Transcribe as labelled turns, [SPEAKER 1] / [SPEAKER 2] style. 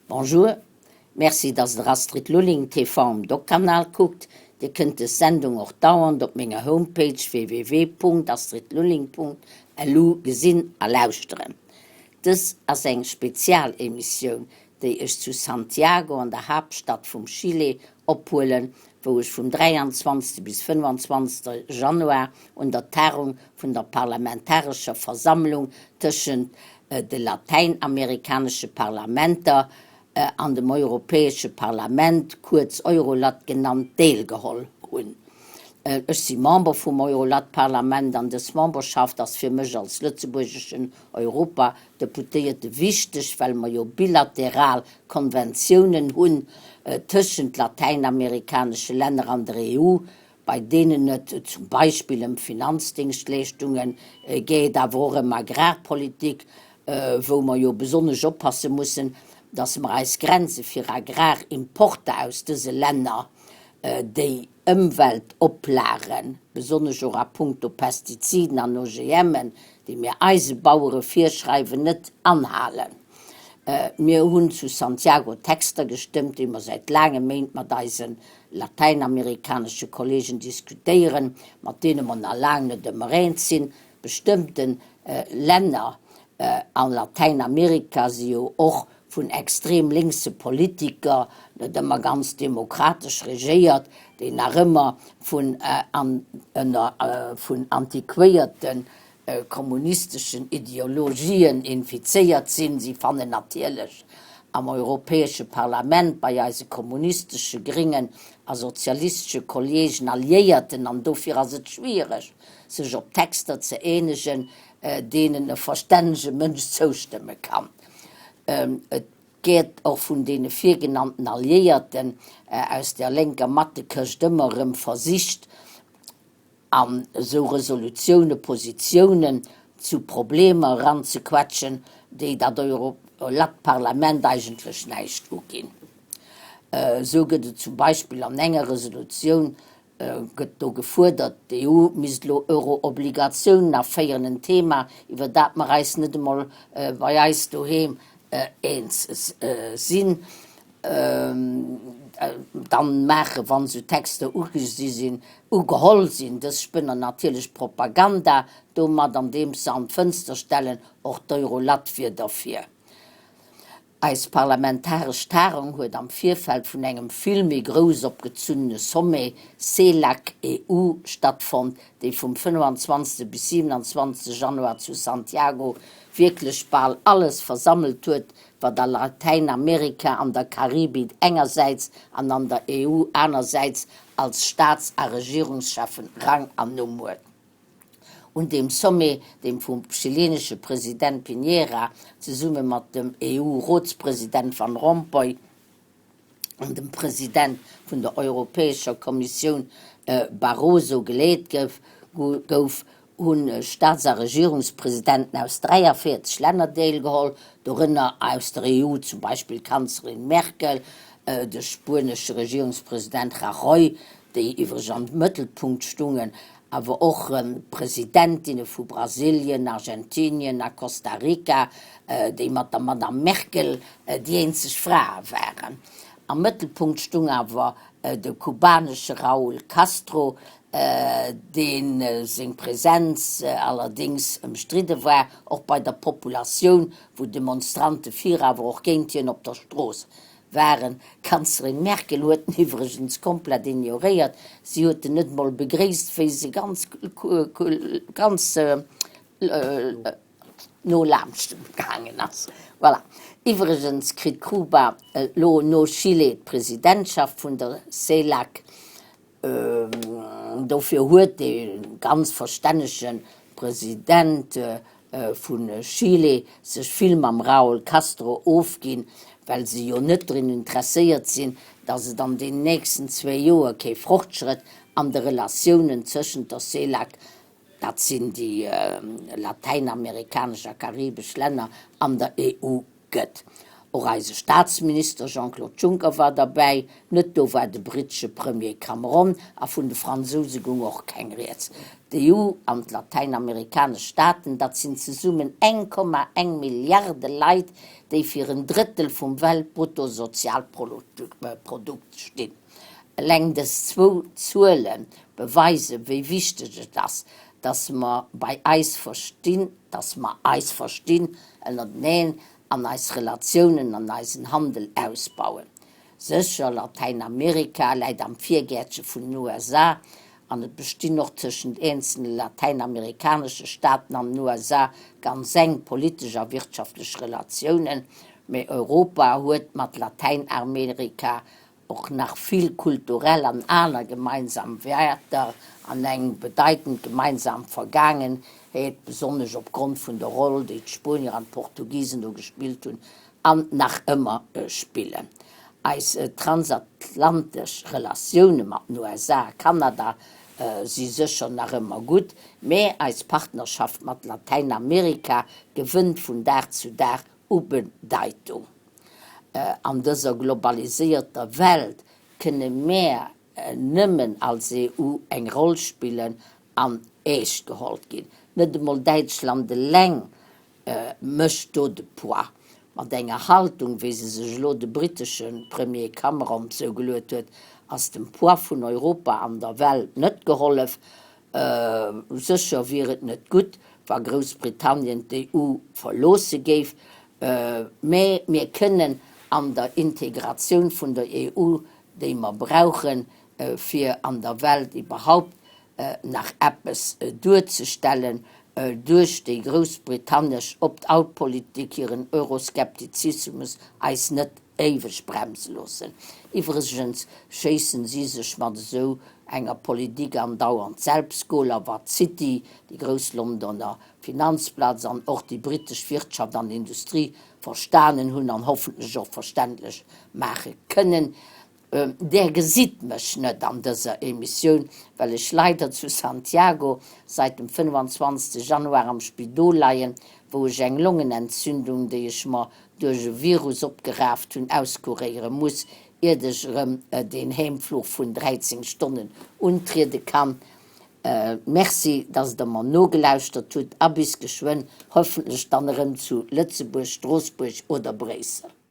[SPEAKER 1] Bonjour, merci dass der Astrid Lulling TV um Doc-Kanal kuckt. Dir kënnt des Sendung och dauernd op menger Homepage www.astridlulling.lu gesinn a lauschteren. Dës ass eng Spezialemissioun, déi ech zu Santiago an der Haaptstadt vum Chile ophuelen, wou ech vum 23. bis 25. Januar un der Tagung vun der parlamentarescher Versammlung tëschent de latäinamerikanesche Parlamenter an dem Europäesche Parlament, kuerz Eurolat genannt, deelgeholl hunn. Ech si Member vum Eurolat-Parlament an dës Memberschaft ass fir mech als lëtzebuergeschen Europadeputéierte wichteg, well mer jo bilateral Konventiounen hunn tëschent latäinamerikanesche Länner an der EU, bei deenen et zum Beispill ëm Finanzdéngschtleeschtunge geet, awer och ëm Agrarpolitik, wou mer jo besonnesch oppasse mussen, dass mer eis Grenze fir Agrarimporter aus dëse Länner, déi Ëmweltoplagen, besonnesch och a puncto Pestiziden an OGMen, déi mir eise Bauere virschreiwen, net anhalen. Mir hunn zu Santiago Texter gestëmmt, déi mer säit laange Méint mat eise latäinamerikanesche Kollegen diskutéieren, mat deene mer nach laang net ëmmer eens sinn. Bestëmmte Länner a Latäinamerika si jo och vun extrem lénkse Politiker, net ëmmer ganz demokratesch regéiert, déi nach ëmmer vun vun antiquéierte kommunisteschen Ideologien infizéiert sinn. Si fannen natierlech am Europäesche Parlament bei eise kommunistesche, gréngen a sozialistesche Kolleegen Alliéierten an dofir ass et schwiereg, sech op Texter ze eenegen, deenen e verstännege Mënsch zoustëmme kann. Et gétt och vun deene virgenannten Alliéierten aus der lénker Mattekëscht ëmmer erëm versicht, an esou Resolutioune Positiounen zu Problemer eranzequetschen, déi dat Eurolat-Parlament eigentlech näischt uginn. Esou gëtt et zum Beispill an enger Resolutioun gëtt do gefuerdert, d'EU misst elo Euro-Obligatiounen aféieren, en Thema, iwwer dat mer eis net emol bei eis doheem eens sinn. Dann maachen, wann esou Texter ugesi sinn, ugeholl sinn. Dës spënner natierlech Propaganda domat, andeems se an d'Fënster stellen, och d'Eurolat wier derfir. Eis parlamentaresch Tagung huet am Virfeld vun engem vill méi grouss opgezunnene Sommet CELAC-EU stattfonnt, dee vum 25. bis 27. Januar zu Santiago wierklech bal alles versammelt huet, wat a Latäinamerika, an der Karibik engersäits an an der EU anersäits als Staats a Regierungscheffen Rang an Numm huet. Un deem Sommet, deem vum chilenesche President Piñera zesumme mat dem EU-Rotspresident Van Rompuy an dem President vun der Europäescher Kommissioun Barroso geleet gouf, hu Staats a Regierungspresidenten aus 43 Länner deelgeholl, dorënner aus der EU zum Beispill d'Kanzlerin Merkel, de spuenesche Regierungspresident Rajoy, déi iwwreg am Mëttelpunkt stungen, awer och d'Presidentinne vu Brasilien, Argentinien a Costa Rica, déi mat der Madame Merkel déi eenzeg Frae waren. Am Mëttelpunkt stung awer de kubanesche Raúl Castro, dee seng Presenz allerdéngs ëmstridde war, och bei der Populatioun, wou Demonstrante fir awer och géint hien op der Strooss waren. D'Kanzlerin Merkel huet en iwwregens komplett ignoréiert, si huet en net mol begréisst, wéi se ganz ganz no laanscht gaangen ass. Voilà. Iwwregens kritt Kuba elo no Chile d'Presidentschaft vun der CELAC. Dofir huet dee ganz verstännege President vu Chile sech vill mam Raúl Castro ofginn, well se jo net drun interesséiert sinn, datt et an den nächsten zwéi Joer kee Fortschrëtt an de Relatiounen tëschent der CELAC, dat sinn déi latäinamerikanesch a karibesch Länner, an der EU gëtt. Och eise Staatsminister Jean-Claude Juncker war derbäi. Net do war de brittesche Premier Cameron a vun de Fransouse goung och keng Rieds. D'EU an d'latäinamerikanesch Staaten, dat sinn zesummen 1,1 Milliarde Leit, déi fir en Drëttel vum Weltbruttosozialprodukt stinn. Eleng dës zwou Zuele beweisen, wéi wichteg et ass, dass mer bei eis verstinn, dass mer eis verstinn ënnerteneen an eis Relatiounen an eisen Handel ausbauen. Sécher, Latäinamerika läit am Virgäertche vun den USA an et bestinn och tëschent eenzele latäinamerikanesche Staaten an den USA ganz enk politesch a wirtschaftlech Relatiounen, mee Europa huet mat Latäinamerika och nach vill kulturell an aner gemeinsam Wäerter an eng bedeitend gemeinsam Vergaangenheet, besonnesch opgrond vun der Roll, déi d'Spuenier an d'Portugisen do gespillt hunn an nach ëmmer spillen. Eis transatlantesch Relatioune mat den USA a Kanada si sécher nach ëmmer gutt, mä eis Partnerschaft mat Latäinamerika gewënnt vun Dag zu Dag u Bedeitung. An dëser globaliséierter Welt kënne mär nëmmen als EU eng Roll spillen an eescht geholl ginn. Net emol Däitschland eleng mécht do de Poids. Mat enger Haltung, wéi se sech elo de brittesche Premier Cameron zougeluet huet, ass dem Poids vun Europa an der Welt net gehollef. Sécher wier et net gutt, wa Groussbritannien d'EU verloosse géif, mä mir kënnen an der Integratioun vun der EU, déi mer brauchen, fir an der Welt iwwerhaupt nach eppes duerzestellen, duerch déi groussbritannesch Opt-out-Politik hiren Euroskeptizismus eis net éiweg bremse loossen. Iwwregens schéissen si sech mat esou enger Politik andauernd Selbstgoler, wat d'City, déi grouss Londoner Finanzplaz, an och déi brittesch Wirtschaft an Industrie verstanen hunn an hoffentlech och verständlech maache kënnen. Där gesitt mech net an dëser Emissioun, well ech leider zu Santiago seit dem 25 Januar am Spidol leien, wou ech eng Longenentzündung, déi ech mer duerch e Virus opgeraaft hunn, auskuréiere muss, iert ech erëm deen Heemfluch vun 13 Stonnen untriede kann. Merci, dass der mer nogelauschtert hutt a bis geschwënn, hoffentlech dann erëm zu Lëtzebuerg, Stroossbuerg oder Bréissel.